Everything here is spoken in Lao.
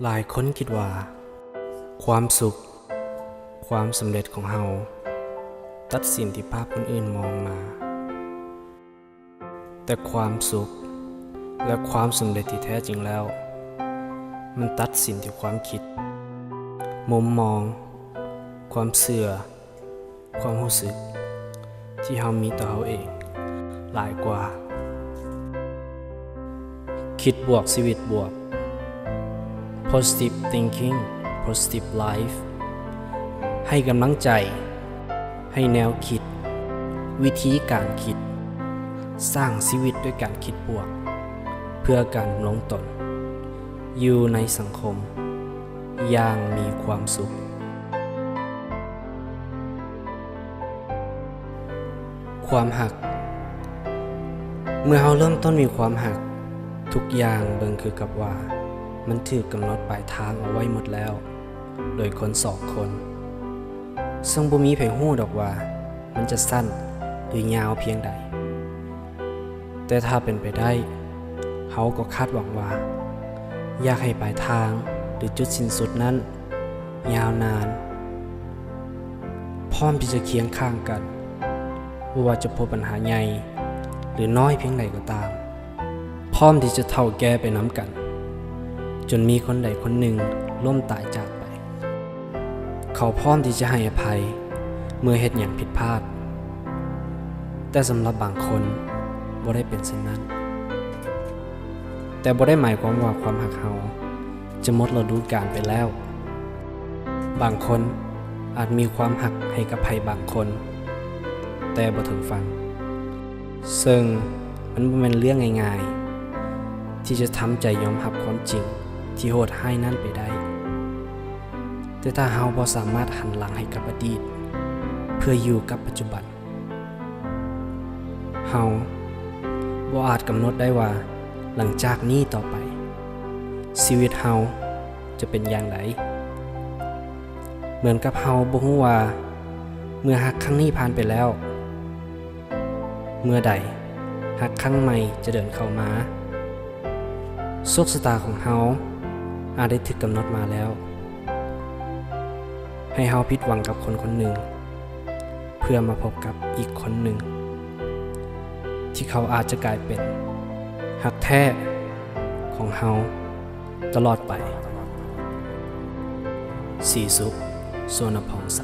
ຫຼາຍຄົນຄິດວ່າ ຄວາມສຸກ, ຄວາມສຳເລັດຂອງເຮົາ ຕັດສິນທີ່ພາບຄົນອື່ນມອງມາ. ແຕ່ຄວາມສຸກ ແລະ ຄວາມສຳເລັດທີ່ແທ້ຈິງແລ້ວ ມັນຕັດສິນທີ່ຄວາມຄິດ, ມຸມມອງ, ຄວາມເຊື່ອ, ຄວາມຮູ້ສຶກທີ່ເຮົາມີຕໍ່ເຮົາເອງຫຼາຍກວ່າ. ຄິດບວກ, ຊີວິດບວກ. Positive thinking, positive life. ໃຫ້ກຳລັງໃຈ, ໃຫ້ແນວຄິດ, ວິທີການຄິດ, ສ້າງຊີວິດດ້ວຍການຄິດບວກ ເພື່ອການດຳລົງຕົນ ຢູ່ໃນສັງຄົມຢ່າງມີຄວາມສຸກ. ຄວາມຮັກ. ເມື່ອເຮົາເລີ່ມຕົ້ນມີຄວາມຮັກ, ທຸກຢ່າງເບິ່ງຄືກັບວ່າມັນຖືກກຳນົດປາຍທາງເອົາໄວ້ໝົດແລ້ວ ໂດຍຄົນສອງຄົນ, ເຊິ່ງບໍ່ມີໃຜຮູ້ດອກວ່າມັນຈະສັ້ນ ຫຼື ຍາວພຽງໃດ. ແຕ່ຖ້າເປັນໄປໄດ້, ເຮົາກໍຄາດຫວັງວ່າ ຢາກໃຫ້ປາຍທາງ ຫຼື ຈຸດສິ້ນສຸດນັ້ນຍາວນານ, ພ້ອມທີ່ຈະຄຽງຂ້າງກັນ, ບໍ່ວ່າຈະພົບບັນຫາໃຫຍ່ ຫຼື ນ້ອຍພຽງໃດກໍຕາມ, ພ້ອມທີ່ຈະເຖົ້າແກ່ໄປນຳກັນ, ຈົນມີຄົນໃດຄົນໜຶ່ງລົ້ມຕາຍຈາກໄປ. ເຂົາພ້ອມທີ່ຈະໃຫ້ອະໄພເມື່ອເຮັດຫຍັງຜິດພາດ, ແຕ່ສຳລັບບາງຄົນບໍ່ໄດ້ເປັນເຊັ່ນນັ້ນ. ແຕ່ບໍ່ໄດ້ໝາຍຄວາມວ່າຄວາມຮັກເຮົາຈະໝົດລະດູການໄປແລ້ວ. ບາງຄົນອາດມີຄວາມຮັກໃຫ້ກັບໃຜບາງຄົນ, ແຕ່ບໍ່ເຖິງຝັ່ງ. ເຊິ່ງມັນບໍ່ແມ່ນເລື່ອງງ່າຍໆ ທີ່ຈະທຳໃຈຍອມຮັບຄວາມຈິງທີ່ໂຫດຮ້າຍນັ້ນໄປໄດ້. ແຕ່ຖ້າເຮົາບໍ່ສາມາດຫັນຫຼັງໃຫ້ກັບອະດີດ ເພື່ອຢູ່ກັບປັດຈຸບັນ, ເຮົາບໍ່ອາດກຳນົດໄດ້ວ່າຫຼັງຈາກນີ້ຕໍ່ໄປ ຊີວິດເຮົາຈະເປັນຢ່າງໃດ. ເໝືອນກັບເຮົາບໍ່ຮູ້ວ່າເມື່ອຮັກຄັ້ງນີ້ຜ່ານໄປແລ້ວ, ເມື່ອໃດຮັກຄັ້ງໃໝ່ຈະເດີນເຂົ້າມາ. ໂຊກຊະຕາຂອງເຮົາອາດໄດ້ຖືກກຳນົດມາແລ້ວ ໃຫ້ເຮົາຜິດຫວັງກັບຄົນຄົນໜຶ່ງ ເພື່ອມາພົບກັບອີກຄົນໜຶ່ງ ທີ່ເຂົາອາດຈະກາຍເປັນຮັກແທ້ຂອງເຮົາຕະຫຼອດໄປ. ສີສຸກ ສຸວັນນະຜ່ອງໃສ.